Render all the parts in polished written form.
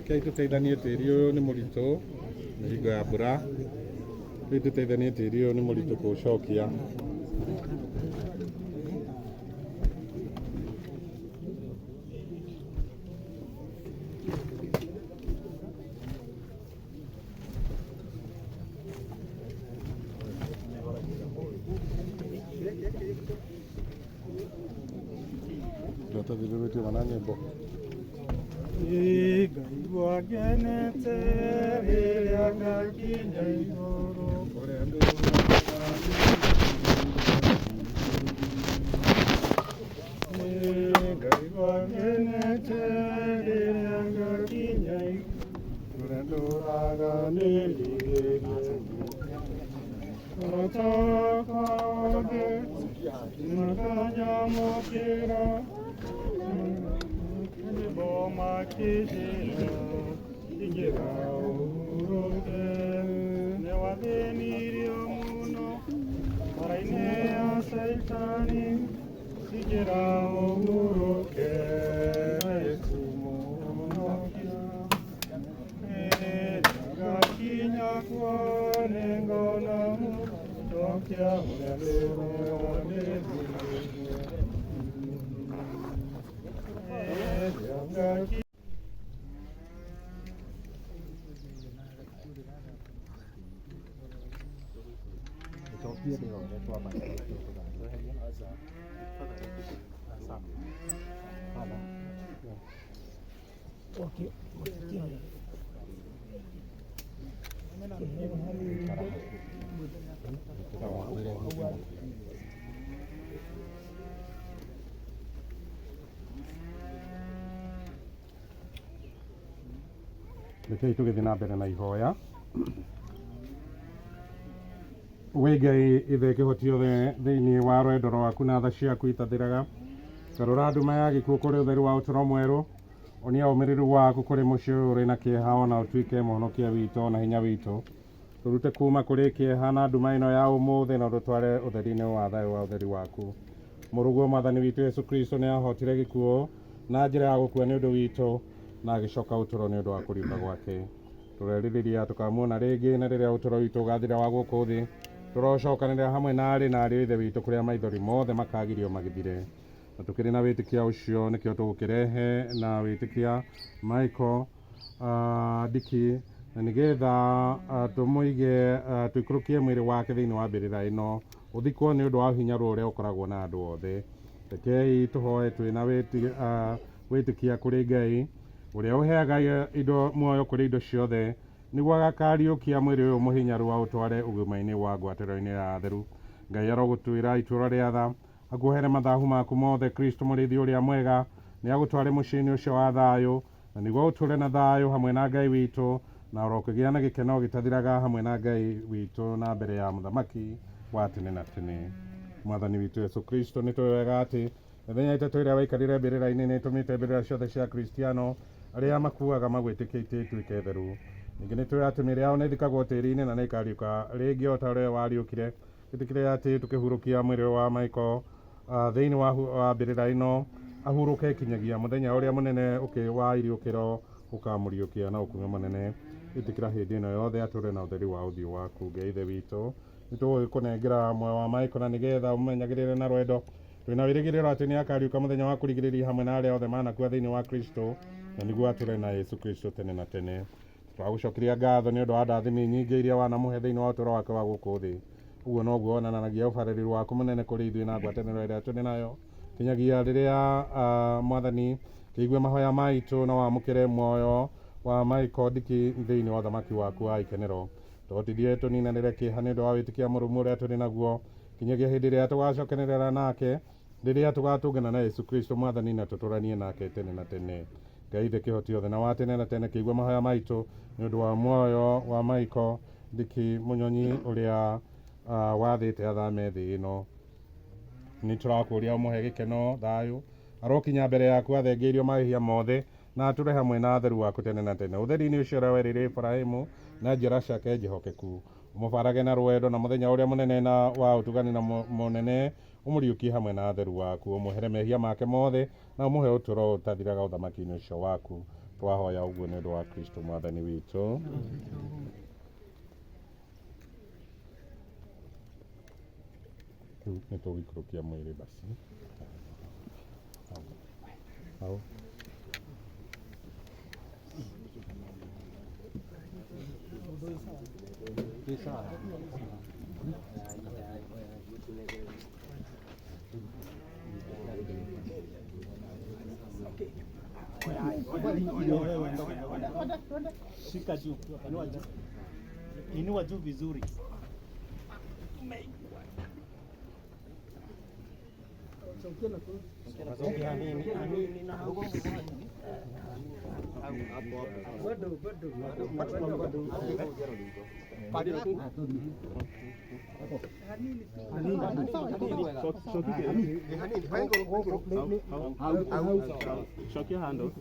Rekei tũteithanie tĩri ũyũ nĩ mũritũ nĩ hingo ya mbura. Rĩu tũteithanie tĩri ũyũ nĩ mũritũ kũũcokia. Iratathi rĩrĩ rĩtiuma na nyĩmbo. Ngaigua ngenete rĩrĩa ngakinya igũrũ kũrĩa Ngaigua ngenete rĩrĩa ngakinya igũrũ kũrĩa ndũraga nĩrirĩrie Ũrata makanyamũkĩra nyĩmbo makĩnjĩra ingĩra ũhurũke nĩwathĩnirio mũno mara-inĩ ya Caitani ingĩra ũhurũke na Yesu mũhonokia ngakinya kuo nĩngona mũhonokia ũrĩa ndũraga nĩrirĩrie Rekei tũgĩthiĩ na mbere na ihoya. We Ngai ithe kĩhoti othe thĩinĩ wa rwendo rwaku na tha ciaku itathiraga garũra nduma ya gĩkuũ kũrĩ ũtheri wa ũtũro mwerũ onia ũmĩrĩru waku kũrĩ mũciĩ ũyũ ũrĩ na kĩeha ona ũtuĩke mũhonokia witũ na hinya witũ tũrute kuma kũrĩ kĩeha na nduma ĩno ya ũmũthĩ na ũtũtware ũtheri-inĩ wa thayũ wa ũtheri waku. Mũrũguo Mwathani witũ Yesu Kristo nĩ ahotire gĩkuũ na njĩra ya gũkua nĩ ũndũ witũ na agĩcoka ũtũro nĩ ũndũ wa kũriũka gwake. Tũrerirĩria tũkamuona rĩngĩ na rĩrĩa ũtũro witũ ũgathira wa gũkũ thĩ tũrocokanĩrĩra hamwe na aarĩ na ariũ a Ithe witũ kũrĩa maithori mothe makagirio magĩthire. Na tũkĩrĩ na wĩtĩkia ũcio nĩkĩo tũgũkĩrehe na wĩtĩkia Michael Ndiki na nĩgetha tũmũige tũikũrũkie mwĩrĩ wake thĩinĩ wa mbĩrĩra ĩno ũthikwo nĩ ũndũ wa hinya ũrĩa ũkoragwo na andũ othe. Rekei tũhoe twĩ na wĩtĩkia kũrĩ Ngai ũrĩa ũheaga indo muoyo kũrĩ indo ciothe nĩguo agakariũkia mwĩrĩ ũyũ mũhinyaru aũtware ũgima-inĩ wa ngwatĩro-inĩ ya atheru. Ngai arogũtuĩra itũũro rĩa tha akuohere mathahu maku mothe. Kristo mũrĩithi ũrĩa mwega nĩ agũtware mũciĩ-inĩ ũcio wa thayũ na nĩguo ũtũũre na thayũ hamwe na Ngai witũ na ũrokĩgĩa na gĩkeno gĩtathiraga hamwe na Ngai witũ na mbere ya mũthamaki wa tene na tene. Mwathani witũ Yesu Kristo nĩ tũĩ wega atĩ mĩthenya ĩtatũ ĩrĩa waikarire mbĩrĩra-inĩ nĩ ĩtũmĩte mbĩrĩra ciothe cia Kristiano arĩa makuaga magwĩtĩkĩtie ituĩke theru. Ningĩ nĩ tũĩ atĩ mĩĩrĩ yao nĩ ĩthikagwo tĩri-inĩ na nĩ ĩkariũka rĩngĩ o ta ũrĩa wariũkire. Ĩtĩkĩre atĩ tũkĩhurũkia mwĩrĩ wa Michael thĩinĩ wa mbĩrĩra ĩno ahurũke kinyagia mũthenya ũrĩa mũnene ũkĩ wa iriũkĩro ũkamũriũkia na ũkumio mũnene. Ĩtĩkĩra hĩndĩ ĩno yothe atũre na ũtheri wa ũthiũ waku. Ngai Ithe witũ, nĩ tũgũgĩkũnengera muoyo wa Michael na nĩgetha ũmũmenyagĩrĩre na rwendo. Twĩna wĩrĩgĩrĩro atĩ nĩ akariũka mũthenya wa kũrigĩrĩria hamwe na arĩa othe manakua thĩinĩ wa Kristo na nĩguo atũre na Yesu Kristo tene na tene. Twagũcokeria ngatho nĩ ũndũ wa ndathimi nyingĩ iria wanamũhe thĩinĩ wa ũtũũro wake wa gũkũ thĩ. Ũguo noguo wonanagia ũbarĩrĩru waku mũnene kũrĩ ithuĩ na ngwatanĩro ĩrĩa tũrĩ nayo kinyagia rĩrĩa Mwathani kĩigue mahoya maitũ na wamũkĩre muoyo wa Michael Ndiki thĩinĩ wa ũthamaki waku wa ikenero. Tũhotithie tũninanĩre kĩeha nĩ ũndũ wa wĩtĩkia mũrũmu ũrĩa tũrĩ naguo kinyagia hĩndĩ ĩrĩa tũgacokenerera nake rĩrĩa tũgatũngana na Yesu Kristo Mwathani na tũtũranie nake tene na tene. Ngai Ithe kĩhoti othe na wa tene na tene kĩigua mahoya maitũ nĩ ũndũ wa muoyo wa Michael Ndiki Mũnyonyi ũrĩa wathĩte athame thĩ ĩno. Nĩ tũrakũria ũmũhe gĩkeno thayũ arokinya mbere yaku athengeirio mahĩtia mothe na atũre hamwe na atheru waku tene na tene ũtheri-inĩ ũcio ũrĩa werĩire Ibrahimu na njiara ciake njĩhokeku. Ũmũbarage na rwendo na mũthenya ũrĩa mũnene na wa ũtugani na mũnene ũmũriũkie hamwe na atheru waku ũmũhere mehia make mothe na ũmũhe ũtũũro ũtathiraga ũthamaki-inĩ ũcio waku. Twahoya ũguo nĩ ũndũ wa Kristo Mwathani witũ. Rĩu nĩ tũgũikũrũkia mwĩrĩ basi. Hau. Shika juu, inua juu, inua juu vizuri. Shokia hando.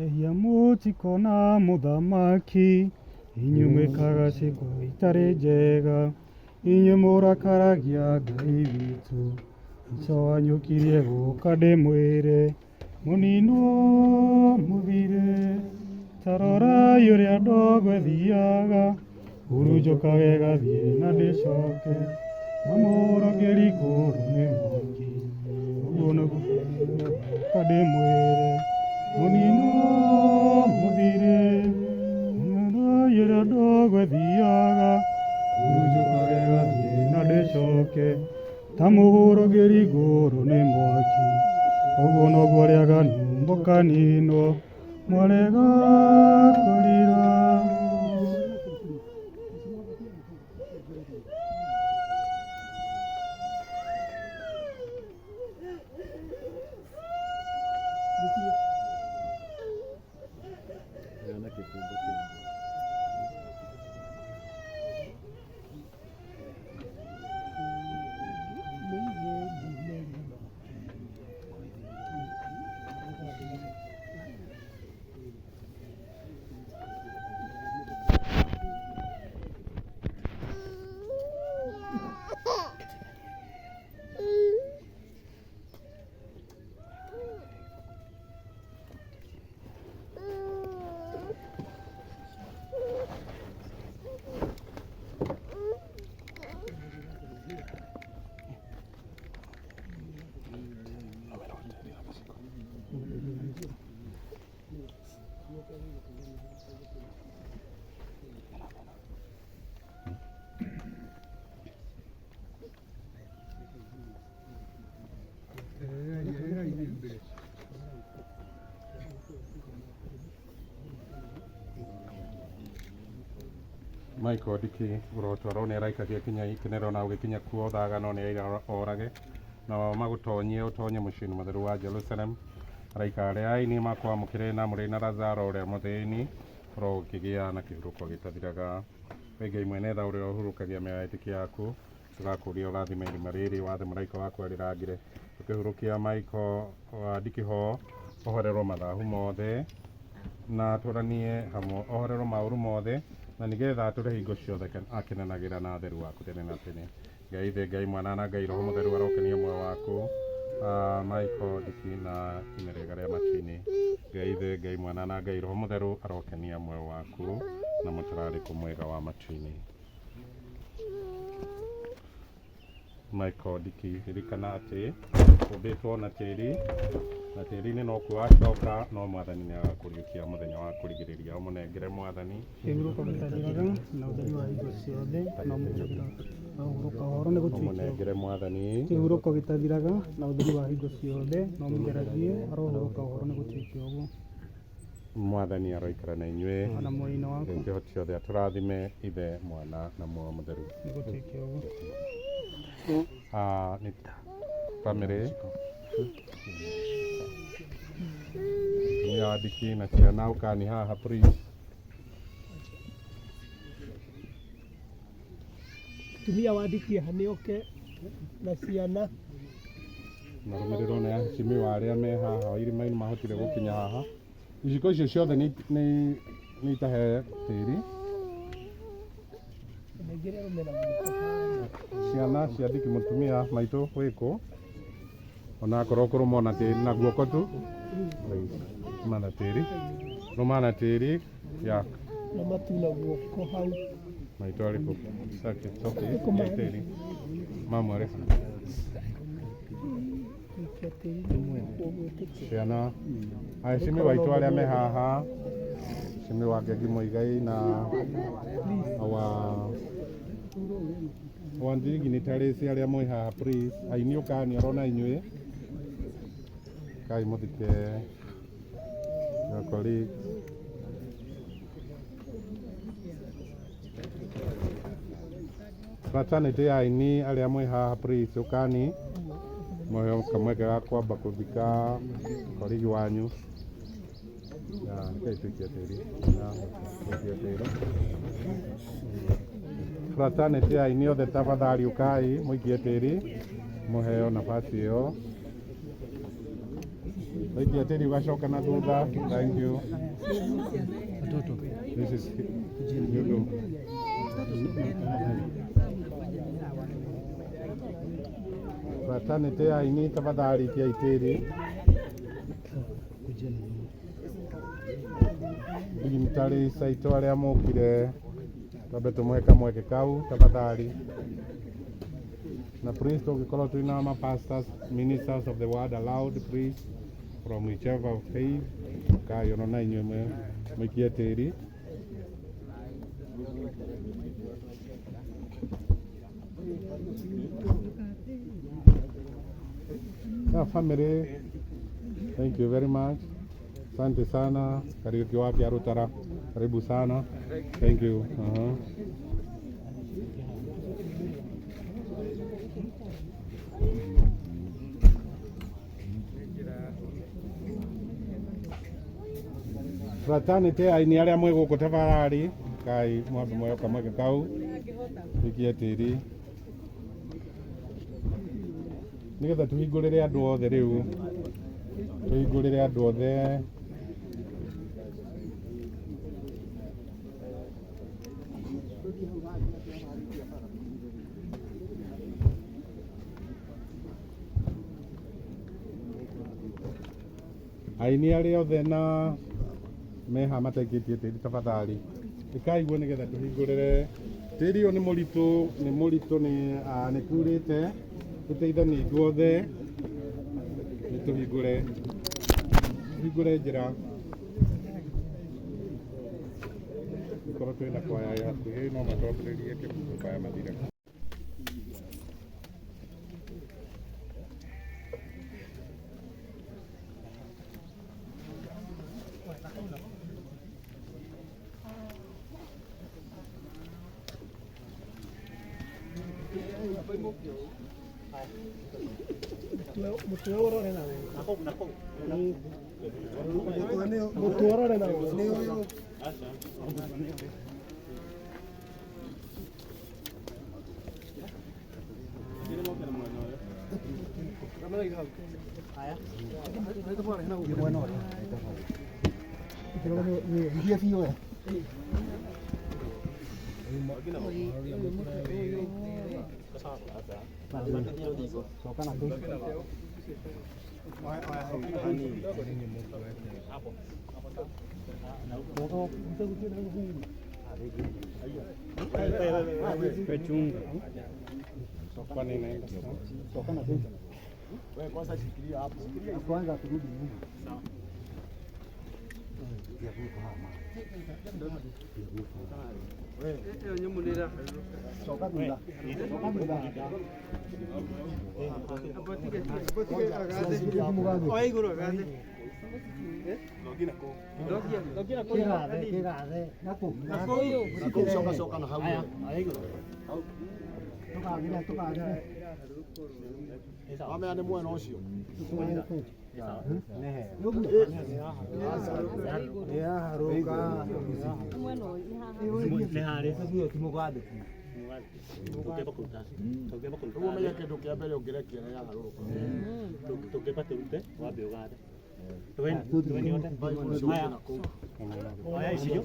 Ehia mũtikona mũthamaki, inyuĩ mwĩkaga ciĩko itarĩ njega, inyuĩ mũrakaragia Ngai witũ. Musa wanyũkirie gũka ndĩmwĩre, mũninwo mũthire. Ta rorai ũrĩa ndogo ĩthiaga, hurunjũkaga ĩgathiĩ na ndĩcoke, na mũrangĩri kũrũ nĩ mwaki. Ũguo nĩguo gũka ndĩmwĩre, mũninwo mũthire. Rorai ũrĩa ndogo ĩthiaga, hurunjũkaga ĩgathiĩ na ndĩcoke, ta mũhũrũngĩri ngũrũ nĩ mwaki. Ũguo noguo arĩa aganu mũkaninwo, mwarega kũrira. Michael Ndiki ũrotwarwo nĩ araika gĩkinya ikenero na ũgĩkinya kuo thagano nĩ aira orage na magũtonyie ũtonye mũciĩ-inĩ mũtheru wa Jerusalem. Araika arĩa aini makwamũkĩre na mũrĩ na Lazaro ũrĩa mũthĩni ũrokĩgĩa na kĩhurũko gĩtathiraga. We Ngai mwene tha ũrĩa ũhurũkagia mĩoyo ya etĩkia aku, tũgakũria ũrathime irima rĩrĩ wathe mũraika waku arĩrangĩre. Tũkĩhurũkia Michael wa Ndikiho ohorerwo mathahu mothe na tũranie hamwe ohorerwo maũru mothe na nĩgetha atũre hingo ciothe akenanagĩra na atheru waku tene na tene. Ngai Ithe, Ngai Mwana na Ngai Roho Mũtheru arokenia muoyo waku. Michael Ndiki na imerega rĩa matu-inĩ. Ngai Ithe, Ngai Mwana na Ngai Roho Mũtheru arokenia muoyo waku na mũtararĩko mwega wa matu-inĩ. Michael Ndiki, ririkana atĩ ũmbĩtwo na tĩri na tĩri-inĩ no kuo wacoka, no Mwathani nĩ agakũriũkia mũthenya wa kũrigĩrĩria. Ũmũnengere Mwathani. Kĩhurũko gĩtathiraga na ũtheri wa hingo ciothe no mũtheraga ũhurũka ũhoro nĩ gũtuĩke Ũmũnengere Mwathani. Kĩhurũko gĩtathiraga na ũtheri wa hingo ciothe no mũtheragie arohurũka ũhoro nĩ gũtuĩke ũguo. Mwathani aroikara na inyuĩ. Ona muoyo-inĩ waku. Ngai kĩhoti othe atũrathime, Ithe, Mwana na Muoyo Mũtheru. Nĩ gũtuĩke ũguo. Nĩ family mũtumia wa Ndiki na ciana ũkani haha please. Tumia wa Ndiki haha nĩoke na ciana. Na rũmĩrĩro nĩ aheshimiwa arĩa me haha irima-inĩ mahotire gũkinya haha. Iciko icio ciothe nĩ itahe tĩri. Nengere arũme na guoko haha. Ciana cia Ndiki mũtumia maitũ wĩkũ onakorwo kũrũma na tĩri na guoko tu. Rũma na tĩri, rũma na tĩri ya Na matu na guoko hau. Maitũ arĩkũ? Sake, okay, ya tĩri mamu arĩ Gũikia tĩri na guoko gwĩtĩkĩra. Ciana aheshimiwa aitũ arĩa me haha, heshimiwa Ngengi Muigai na our dignitaries arĩa mwĩ haha please, aini ũkani orona inyuĩ kai mũthike your colleagues. Fraternity ya aini arĩa mwĩ haha please ũkani mũheo kamweke ga kwamba kũthika colleague wanyu. Ya, rekei tũikie tĩri. Ya, tũikie tĩri. Fraternity ya aini othe tafadhali ũkai mũikie tĩri mũheo nafasi ĩyo. Ũikie tĩri ũgacoka na thutha. Thank you. This is you go. Fraternity ya aini tafadhali ikiai tĩri. Dignitaries aitũ arĩa mokire twambe tũmũhe kamweke kau tafadhali. Na please tũngĩkorwo twĩna ma pastors, ministers of the word allowed please from whichever faith kai ona na inyuĩ mũikie tĩri. Yeah, family, thank you very much. Asante sana. Kariuki wake Arutara. Karibu sana. Thank you. Fraternity aini arĩa mwĩ gũkũ tafadhali kai mwambe muoyo kamweke kau ikie tĩri nĩgetha tũhingũrĩre andũ othe rĩu, tũhingũrĩre andũ othe. Aini arĩa othe na meha mataikĩtie tĩri tafadhali ĩkai guo nĩgetha tũhingũrĩre tĩri ũyũ. Nĩ mũritũ, nĩ mũritũ, nĩ kurĩte. Tũteithanie ithuothe nĩ tũhingũre, tũhingũre njĩra. Korwo twĩna kwaya ya hakuhĩ no matongorerie kĩbungo kwaya mathire. Mũtwe ũrore na wega. Mũtwe ũrore na wega. Wewe kwanza shikilia hapo. Kwanza turudi nyuma. Soka soka na hau. Wamenya nĩ mwena ũcio. Rĩu ũmenye kĩndũ kĩa mbere ũngĩrekia nĩ yaharũrũka. Tũngĩamba tũrute wambe ũgathe. Oya icio.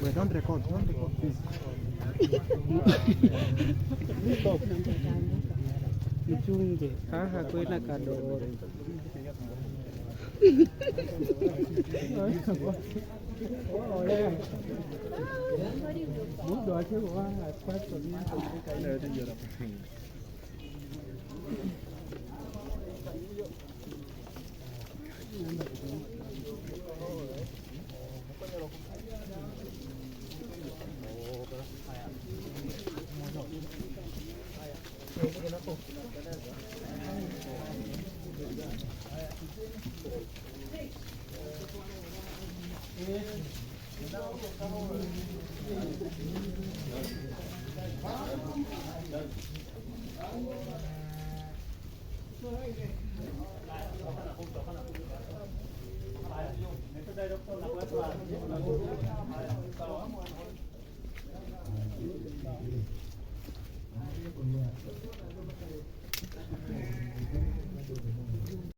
Wait, don't record, please. Mchunge haha kwina kadoro. Mundu akigwa